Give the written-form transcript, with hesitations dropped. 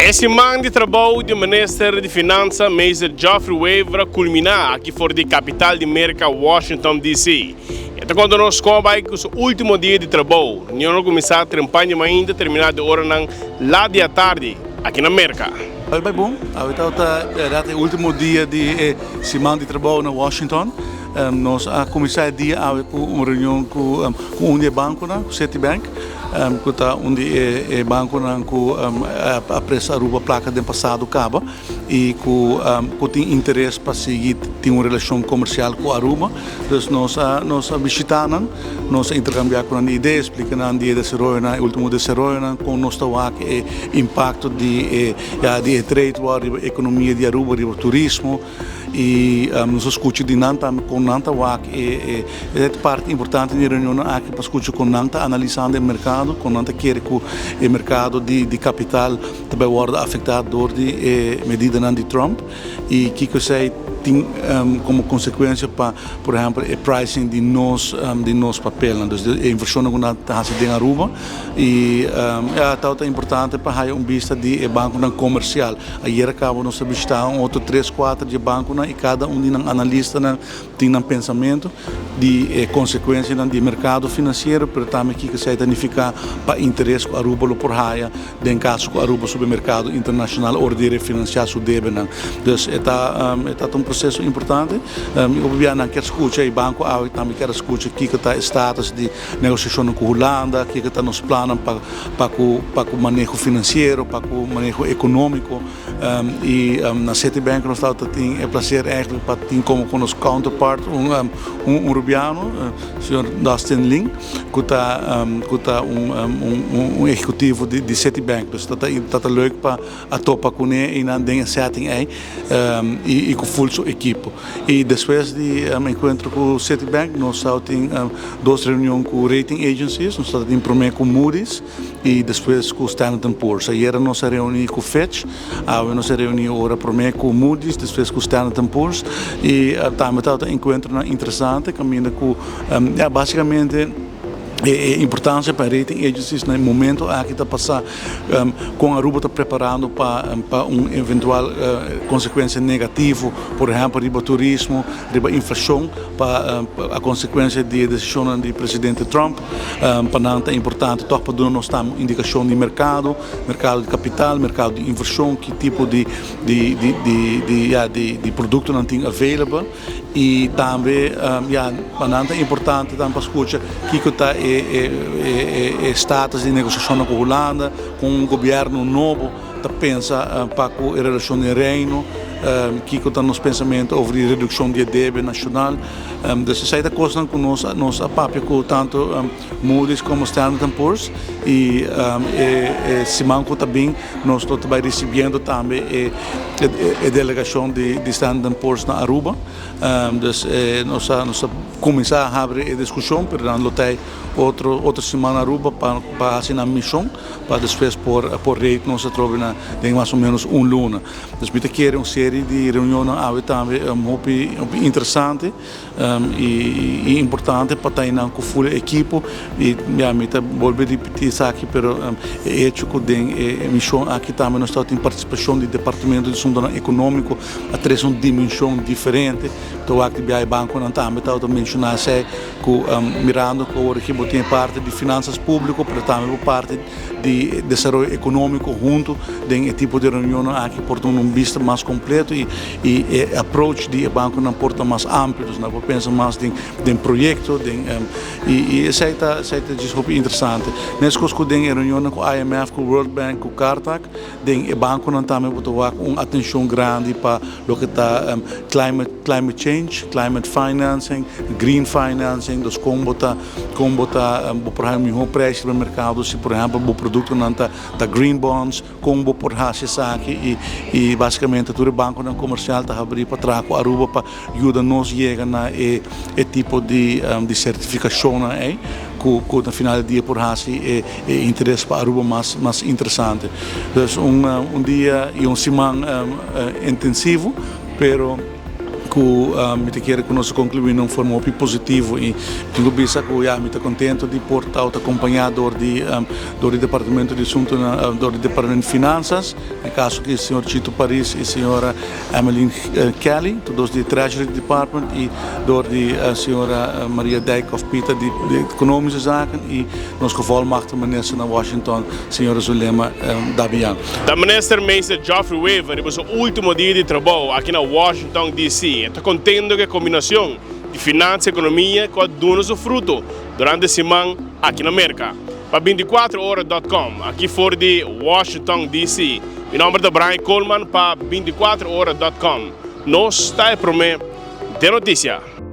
E siman di trabou di Minister di Finansa, Meester Geoffrey Wever, a culmina aki for di capital di Merca, Washington DC. E ta conta nos con a bay cu su ultimo dia di trabou. Reunion lo cuminsa trempan di mainta termina di oranan laat di atardi aki na Merca. Awe bai bon. Awe tabata e ultimo dia di e siman di trabou na Washington. Nos a kuminsá e dia awe ku un reunion ku un di e bankonan, ku Citibank, ku ta un di e bankonan ku a presta Aruba plaka den pasado kaba i ku ku tin interes pa sigui tin un relashon komersial ku Aruba. Dus nos a nos a bishitá nan, nos a interkambiá ku nan di idea, splika nan di e desaroyonan, e último desaroyonan, kon nos ta wak e impakto di e ya di e trade war riba ekonomia di Aruba, riba turismo. I nos a skucha di nan tambe kon nan ta wak e e parti importante di e reunionnan aki pa skucha kon nan ta analisando e merkado, kon nan ta kere ku e merkado di di kapital ta bai wòrdu afektá dor di e medidanan di Trump i kiko esei tin komo konsekuensia pa por ehèmpel e pricing di nos di nos papelnan, dus e invershonnan ku nan ta hasi den Aruba i ya tabata importante pa haya un bista di e bankonan komersial. Ayer a caba nos a bishita un otro tres cuater dje banconan y cada un di nan analistanan tin nan pensamento di e consecuencianan di e mercado financiero pero tambe kico esey ta nifica pa interes cu Aruba lo por haya den caso cu Aruba subi mercado internacional ora di refinancia su debenan. Dus e ta e ta un proceso importante y hopi bia nan kier scucha y banco awe tambe kier a scucha kico ta e status di negociacionnan cu Hulanda, kico ta nos plannan pa pa ku pa ku maneho finansiero, pa ku maneho ekonómiko i na Citibank nos tabata tin e plaser eigentlik pa tin komo ku nos counterpart un un rubiano, señor Dustin Lin, ku ta ku ta un un ehekutivo di di Citibank. Dus ta ta ta leuk pa a topa kuné einan den e setting ei i ku ful su ekipo. I despues di enkuentro ku Citibank nos tabatin dos reunion ku rating agencies. Nos tabatin promé ku Moody's i despues ku Standard and Poor's. Ayera nos a reuní ku Fitch, awe nos a reuní ora promé ku Moody's, despues ku Standard and Poor's. I tambe tabata enkuentronan interesante kaminda ku ya basikamente e importancia pa rating agencies na e momento aki ta pasa con Aruba ta preparando pa pa un eventual consecuencia negativo, por ehempel riba turismo, riba inflacion pa a consecuencia di e decisionnan di presidente Trump. Pa nan ta importante toch pa duna nos tambe un indicacion di mercado, mercado di capital, mercado di inversion, ki tipo di di di di di ya di di productonan tin available. I tambe ya pa nan ta importante tambe pa skucha kiko ta e status di negosiashonnan ku Hulanda, kon un gobièrnu nobo ta pensa pa ku e relashon den Reino, kiko ta nos pensamentu over di redukshon di e debe nashonal. Dus esei ta kosnan ku nos nos a papia ku tantu Moody's komo Standard and Poor's i e siman ku ta bin nos lo ta bai risibiendo tambe e e delegashon di Standard and Poor's na Aruba. Dus nos a nos a kuminsá a habri e diskushon pero nan lo ta otro otro siman na Aruba pa pa hasi nan mishon pa despues por por rate nos atrobe na den mas o menos un luna. Dus mi ta kere un serie di reunionnan awe tambe hopi hopi interesante. I importante pa ta einan ku ful e ekipo i ya mi ta bolbe ripití esaki pero e echo ku den e mishon aki tambe nos tabatin partisipashon di departamento di asuntunan ekonómiko a trese un dimenshon diferente. Ta wak di biaha e bankonan tambe tabata menshoná esei ku mirando ku awor aki bo tin e parti di finansas públiko pero tambe bo parti di desaroyo ekonómiko huntu den e tipo di reunionnan aki por duna un bista mas kompleto i i e approach di e bankonan por ta mas amplio, dus nan por pensa mas den den proyekto den i i esei ta esei ta djis hopi interesante. Meskos ku den e reunionnan ku IMF, ku World Bank, ku Cartac, den e bankonan tambe bo ta wak un atenshon grandi pa loke ta climate climate change, climate financing, green financing, dus kon bo ta kon bo ta bo por haña mihó preis riba merkado si por ehèmpel bo produktonan ta ta green bonds. Kon bo por hasi esaki i i basikamente tur e bankonan komersial ta habrí pa traha ku Aruba pa yuda nos yega na e e tipo di di sertifikashonnan ei ku ku na final di dia por hasi e e interes pa Aruba mas mas interesante. Dus un un dia i un siman intensivo pero. Ku mi ta kere ku nos a konkluí na un forma hopi positivo i tin ku bisa ku ya mi ta kontento di por ta akompañá dor di dor di Departamento di Asuntonan dor di Departamento di Finansas, den kaso aki señor Chito Paris i señora Emmeline Kelly, tur dos di Treasury Department i dor di señora Maria Dijkhoff Pita di Ekonomische Zaken i nos gevolmachtigde minister na Washington señora Zulema Dabian. Ta Minister Meester Geoffrey Wever riba su ultimo dia di trabou aki na Washington DC. E ta contento cu e combinacion di finansa y economia cu a duna su fruto durante e siman aki na Merca. Pa binticuatro ora dot com, aki for di Washington DC. Mi nomber ta Brian Koolman pa binticuatro ora dot com. Nos ta e prome den noticia.